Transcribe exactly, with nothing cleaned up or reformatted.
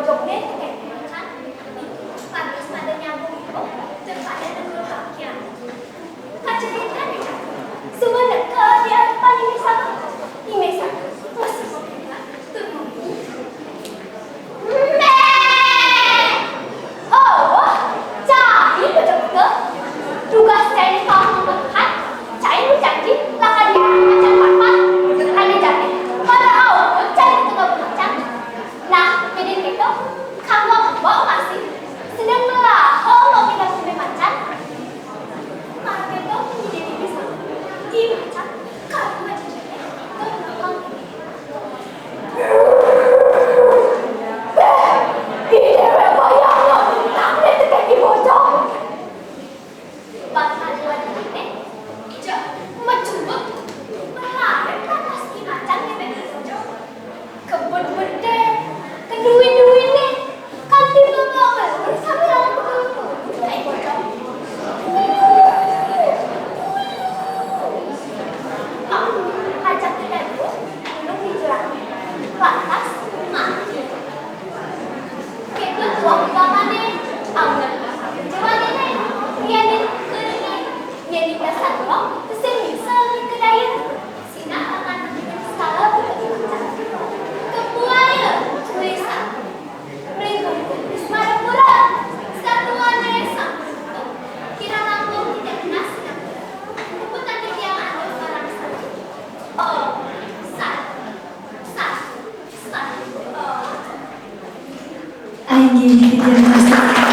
Dongéng tékén macan, pantes pada nyambung idup, daripada nunggu bakian. Kaceritana, suba neka di arepan i mésanga. I mésanga masih tur ngomong. Méh! Oh, cai bener-bener. Tugas cai pang makan, cai nu janji lakar nyari macan papat. Ané jani, pada aukud cai di tengah macan. Nah, jadi gitu, kamu bawa masih sedang melaho mau pindah ke macan. Marga dong jadi bisa. Di macan, kamu aja jadi. Di déwék wayah lo, tangan tekan di bojong. Bakal dua dina, ija, macubek, melarat lantas di macan ngébék di bojong. Kebun gedé, keduin-duiné, kanti mama melur sambil anak melur. Ai bocah. Nah, ajak kita dulu, duduk di jurang. Lantas, mati. Kita buang gamané, amun jurangé, nyenin keuringé, nyenin dasar lolong, sing bisa nyekedain. Sina akan menjadi skala berkekuatan. Kebuaya, tulisan. Melingkung, Ismara Pura. Satuan desa. Kira langkung tidak kena sina. Bukan yang ada orang sakit. Oh, sakit. Sakit. Sakit. Oh. Aing geuning titiang masuk.